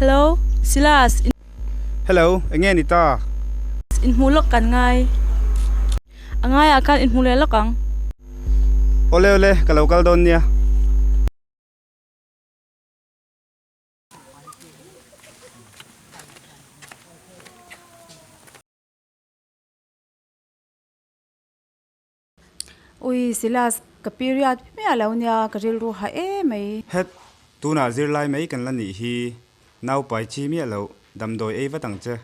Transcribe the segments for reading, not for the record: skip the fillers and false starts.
Hello, Silas, in. Hello, enge ni ta? Inhmuh lawk kan ngai. A ngaiah khan inhmu leh lawk ang. Awle awle, ka lo kal dawn nia. Ui, Silas, ka period miah lo nia, ka rilru ha em mai. Het, tunah zirlai mai kan la nih hi, nau pai chi miah loh, damdawi ei vat ang che.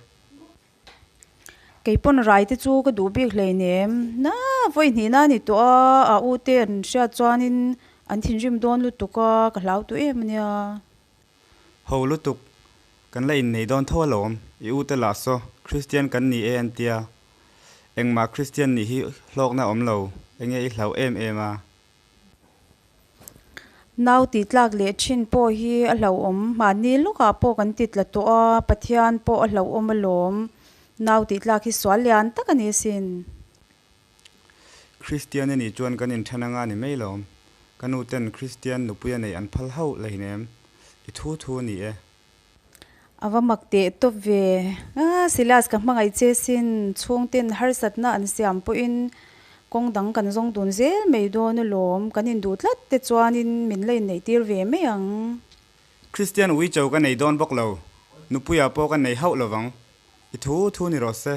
Kei pawn rai te chu ka duh bik hleinem. Na, vawi hnihna a ni tawh a, a u te an hriat chuanin an thinrim dawn lutuk a, ka hlau tawh em a nia. Ho lutuk, kan la innei dawn tho alawm, i u te lah saw Kristian kan ni e an tia. Engmah Kristian nih hi hlawkna awm lo, enge i hlauh em em a? Nau tih tlak leh thin pawh hi a hlauhawm. Mahni lawkah pawh kan ti tla tawh a, Pathian pawh a hlauhawm alawm. Nau tih tlak hi sual lian tak a ni asin. Kristian i nih chuan kan inthen anga ni mai lawm. Ka nu ten Kristian nupui a neih an phal hauh lehinem. I thu thu a ni e. A va mak teh tawp ve. A, Silas ka hmangaih che sin, chhungten harsatna an siam pawhin kawng dang kan zawng dun zel mai dawn alawm, kan induh tlat te chuanin min la inneih tir ve mai ang. Kristian uicho ka nei dawn bawk lo, nupuia pawh ka nei hauh lovang, i thu thu ni rawh se.